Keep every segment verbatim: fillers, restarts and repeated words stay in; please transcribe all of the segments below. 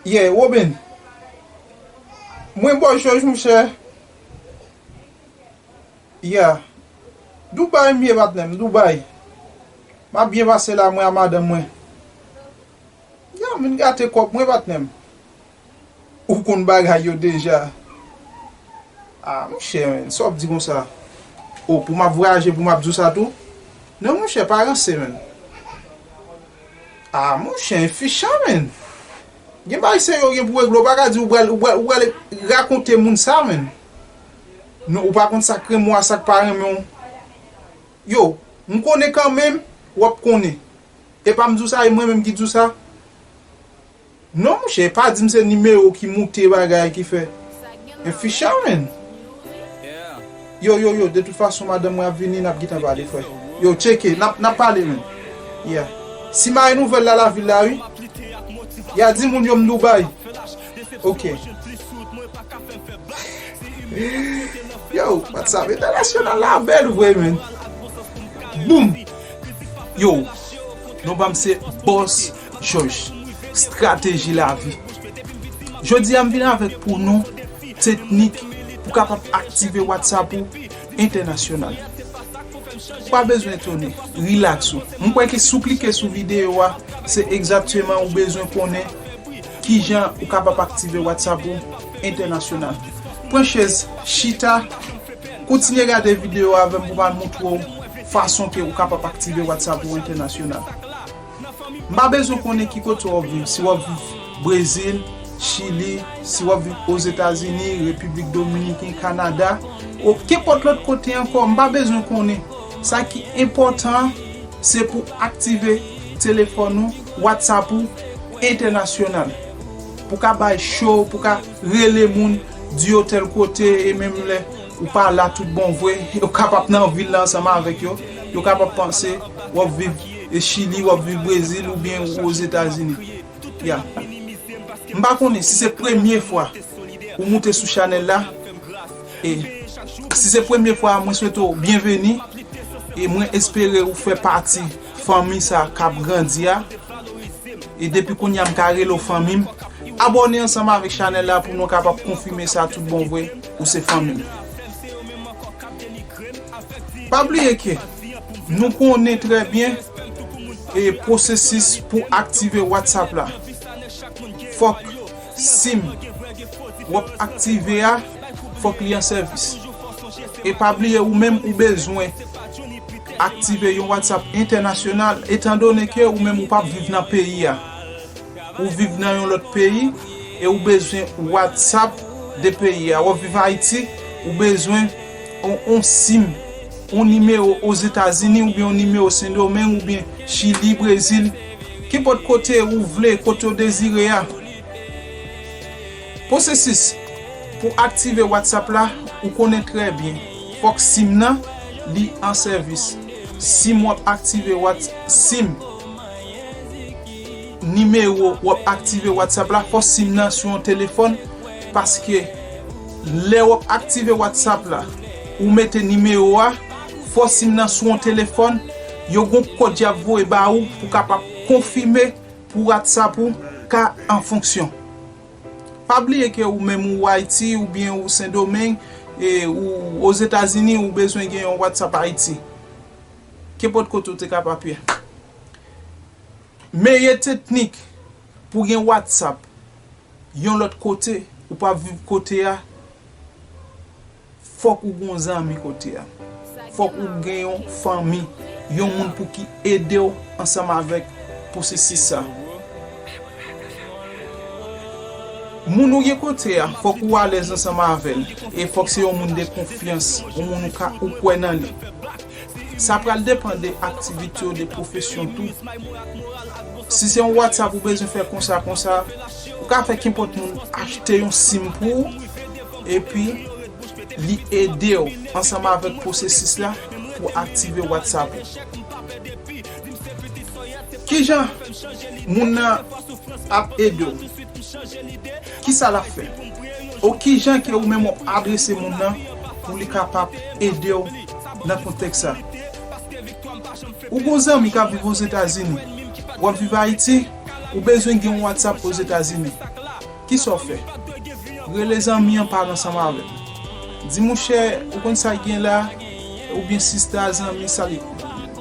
Yeah, Robin. Mwen bò Jòj, monchè. Yeah. Dubai m ye, patnè m, Dubai. M ap byen pase la, mwen a madanm mwen. Yeah, m vin gate kòb mwen, patnè m. Ou konn bagay yo deja. Ah, monchè, men, sa w ap di konsa? O, pou m ap vwayaje, pou m ap di w sa tou? Non, monchè, pa ranse, men. Ah, monchè, enfichan, men. Gen bagay serye w gen pou regle, w pa ka di ou pral, ou pral, ou pral rakonte moun sa, men. Non, ou pa konn sa k renmen w a, sa k pa renmen w. Yo, m konnen kanmenm, w ap konnen. E pa m di w sa, e mwen menm ki di w sa. Non, monchè, pa di m se nimewo ki moute bagay ki fè. Enfichan, men. Yo, yo, yo, de tout fason, madanm mwen ap vini, n ap gentan pale, frè. Yo, tcheke, n ap, n ap pale, men. Yeah. Simaye nouvèl la, lavil la, wi. Ya di moun yo m Dubai. Ok. Yo, WhatsApp entènasyonal la bèl vre, men. Boum! Yo, non pa m se Boss Jòj, estrateji lavi. Jodi a m vin avèk pou nou teknik pou kapab aktive WhatsApp ou entènasyonal. Ou pa bezwen etone, rilaks ou. M kwè ke si w klike sou videyo a, se egzakteman ou bezwen konnen kijan ou kapab aktive WhatsApp ou entènasyonal. Pran chèz, chita, kontinye gade videyo a avè m pou m al montre w fason ke ou kapab aktive WhatsApp ou entènasyonal. M pa bezwen konnen ki kote w ap viv, si w ap viv Brezil, Chili, si w ap viv Ozetazini, Repiblik Dominiken, Kanada, o kenpòt lòt kote ankò, m pa bezwen konnen. Sa ki enpòtan, se pou aktive telefòn ou, WhatsApp ou, entènasyonal. Pou ka bay cho, pou ka rele moun, di yo tèl kote, e menm lè ou pa la tout bon vre, yo kapab nan vil la ansanm avèk yo, yo kapab panse w ap viv e Chili, w ap viv Brezil oubyen ou Ozetazini. Ya. M pa konnen si se premye fwa ou moute sou chanèl la, e si se premye fwa, mwen swete w byenveni, e mwen espere ou fè pati fanmi sa k ap grandi a. E depi kounye a m ka rele w fanmi m. Abòne ansanm avèk chanèl la pou nou kapab konfime sa tout bon vre, ou se fanmi m. Pa bliye ke nou konnen trè byen e pwosesis pou aktive WhatsApp la. Fòk sim w ap aktive a, fòk li an sèvis. E pa bliye ou menm ou bezwen aktive yon WhatsApp entènasyonal, etandone ke ou menm ou p ap viv nan peyi a. Ou viv nan yon lòt peyi e ou bezwen WhatsApp de peyi a. W ap viv Ayiti, ou bezwen on, on sim, on nimewo Ozetazini oubyen on nimewo Sendomeng oubyen Chili, Brezil, kenpòt kote ou vle, kote w dezire a. Pwosesis pou aktive WhatsApp la, ou konnen trè byen. Fòk sim nan, li an sèvis. Sim w ap aktive Whats-, sim, nimewo w ap aktive WhatsApp la, fò sim nan sou yon telefòn, paske lè w ap aktive WhatsApp la, ou mete nimewo a, fò sim nan sou yon telefòn, yo gon kòd y ap voye ba ou pou kapab konfime pou WhatsApp ou ka an fonksyon. Pa bliye ke ou menm ou Ayiti oubyen ou Sendomeng, e ou Ozetazini, ou bezwen gen yon WhatsApp Ayiti. Kenpòt kote ou te kapab ye. Meyè teknik pou gen WhatsApp yon lòt kote, ou pa viv kote a, fòk ou gen yon zanmi kote a. Fòk ou gen yon fanmi, yon moun pou ki ede w ansanm avèk pwosesis sa. Moun ou gen kote a, fòk ou alèz ansanm avè l. E fòk se yon moun de konfyans, yon moun ou ka, ou kwè nan li. Sa pral depann de aktivite w, de pwofesyon tou. Si se yon WhatsApp ou bezwen fè konsa, konsa, ou ka fè kenpòt moun achte yon sim pou ou, epi li ede w ansanm avèk pwosesis la pou aktive WhatsApp ou. Kijan moun nan ap ede w? Kisa l ap fè? Ou kijan ke ou menm w ap adrese moun nan pou li kapab ede w nan kontèks sa? Ou gon zanmi k ap viv Ozetazini, w ap viv Ayiti, ou bezwen gen yon WhatsApp Ozetazini. Kisa w fè? Rele zanmi an, pale ansanm avè l. Di, monchè, ou konn sa k gen la, oubyen sista, zanmi, sa li,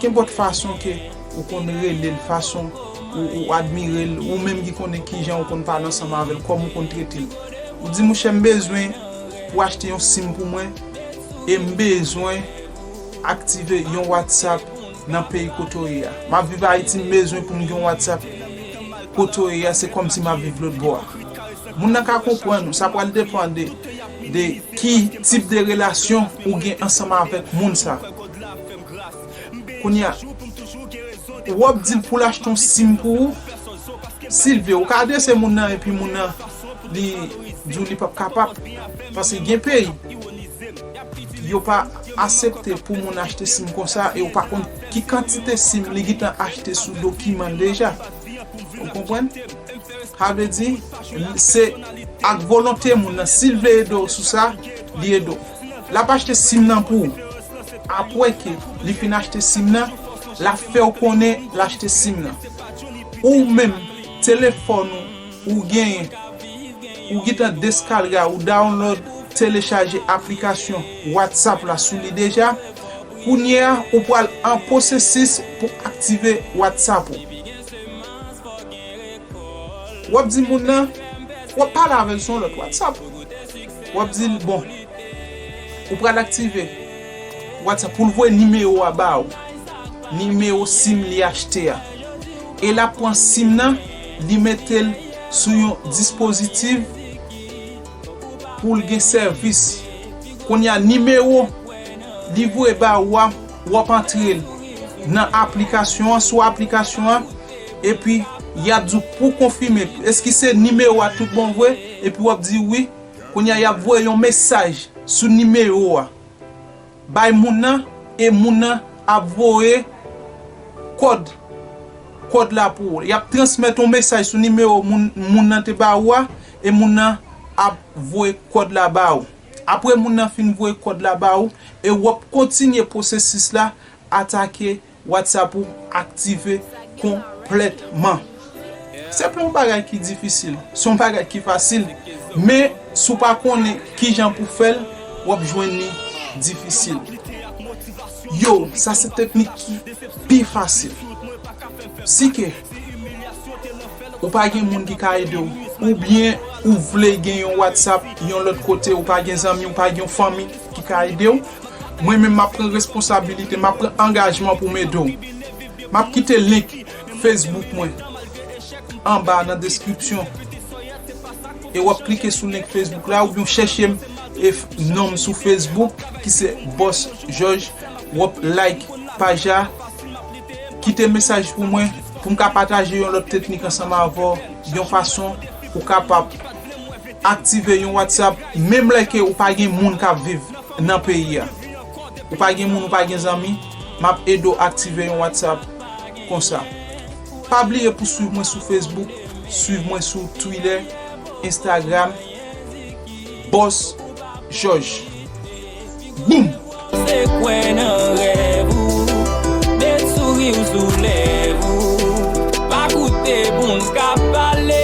kenpòt fason ke ou konn rele l, fason ou, ou admire l, ou menm ki konnen kijan ou konn pale ansanm avè l, kòman ou konn trete l. Ou di, monchè, m bezwen pou achte yon sim pou mwen, e m bezwen aktive yon WhatsApp nan peyi kote w ye a. M ap viv Ayiti, m bezwen pou m gen yon WhatsApp kote w ye a, se kòmsi m ap viv lòt bò a. Moun nan ka konprann ou, sa pral depann de, de ki tip de relasyon ou gen ansanm avèk moun sa. Kounye a, w ap di l pou l achte yon sim pou ou, si l vle, ou ka adrese moun nan epi moun nan, li di w li p ap kapab. Paske gen peyi, yo pa aksepte pou moun achte sim konsa e ou pa konn ki kantite sim li gentan achte sou dokiman l deja. Ou konprann? Sa vle di, se ak volonte moun nan. Si l vle ede w sou sa, li ede w. L ap achte sim nan pou ou. Apre ke li fin achte sim nan, l ap fè w konnen l achte sim nan. Ou menm, telefòn ou, ou genyen, ou gentan deskalga, ou download, telechaje aplikasyon WhatsApp la sou li deja. Kounye a, ou pral an pwosesis pou aktive WhatsApp ou. W ap di moun nan, w ap pale avè l sou yon lòt WhatsApp. W ap di l, bon, ou pral aktive WhatsApp pou l voye nimewo a ba ou. Nimewo sim li achte a. E l ap pran sim nan, li mete l sou yon dispozitif pou l gen sèvis. Kounye a, nimewo li voye ba ou a, w ap antre l nan aplikasyon an, sou aplikasyon an, epi y ap di w pou konfime, èske se nimewo a tout bon vre, epi w ap di wi. Kounye a, y ap voye yon mesaj sou nimewo a bay moun nan, e moun nan ap voye kòd, kòd la pou ou. Y ap transmèt yon mesaj sou nimewo moun, moun nan te ba ou a, e moun nan ap voye kòd la ba ou. Apre moun nan fin voye kòd la ba ou, e w ap kontinye pwosesis la, atake WhatsApp ou, aktive konplètman. Se pa yon bagay ki difisil, se yon bagay ki fasil, men si w pa konnen kijan pou fè l, w ap jwenn li difisil. Yo, sa se teknik ki pi fasil. Si ke ou pa gen moun ki ka ede w, oubyen ou vle gen yon WhatsApp yon lòt kote, ou pa gen zanmi, ou pa gen yon fanmi ki ka ede w, mwen menm m ap pran responsabilite, m ap pran angajman pou m ede w. M ap kite link Facebook mwen anba nan deskripsyon. E w ap klike sou link Facebook la, oubyen w chèche m e f-, non m sou Facebook, ki se Boss George. W ap like paj la, kite mesaj pou mwen, pou m ka pataje yon lòt teknik ansanm avè w, yon fason ou kapab aktive yon WhatsApp, menm lè ke ou pa gen moun k ap viv nan peyi a. Ou pa gen moun, ou pa gen zanmi, m ap ede w aktive yon WhatsApp konsa. Pa bliye pou swiv mwen sou Facebook, swiv mwen sou Twitter, Instagram, Boss George. Boom! Se kwè nan rèv ou, met souri w sou lèv ou. Pa koute moun k ap pale,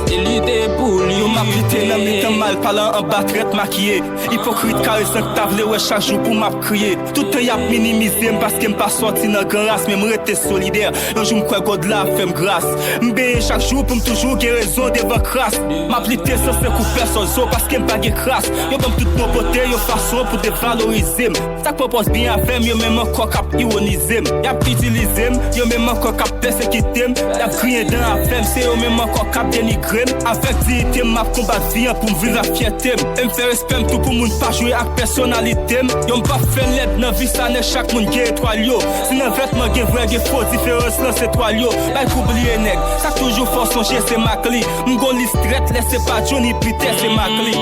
se lite pou li. Yo m ap lite nan mitan malpalan anba trèt makiye. Ipokrit karesan k ta vle wè chak jou pou m ap kriye. Tout tan y ap minimize m paske m pa sòti nan gran ras, men m rete solidè. Yon jou m kwè God la ap fè m gras. M benyen chak jou pou m toujou gen rezon devan kras. M ap lite san se kou pèsòn zo paske m pa gen kras. Yo ban m tout non pote yon fason pou devalorize m. Sa k pran pòz byen avè m, yo menm ankò k ap iwonize m. Y ap itilize m, yo menm ankò k ap pèsekite m. Y ap griyen dan avè m, se yo menm ankò k ap denigre m. Avèk diyite m, m ap konbat vi an pou m viv ak fyète m. E m fè respè m tou pou moun pa jwe ak pèsonalite m. Yo m p ap fè lèd nan vi sa, nèg, chak moun gen etwal yo. Si nan vètman gen vrè, gen fo, diferans lan se twal yo. Bay kou bliye nèg, sa k toujou fè w sonje se mak li. M gon lis trèt, lè se pa Johnny Peter, se mak li.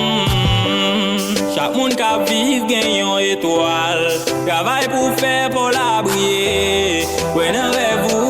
Chak moun k ap viv gen yon etwal. Travay pou fè pa w la briye. Kwè nan rèv ou.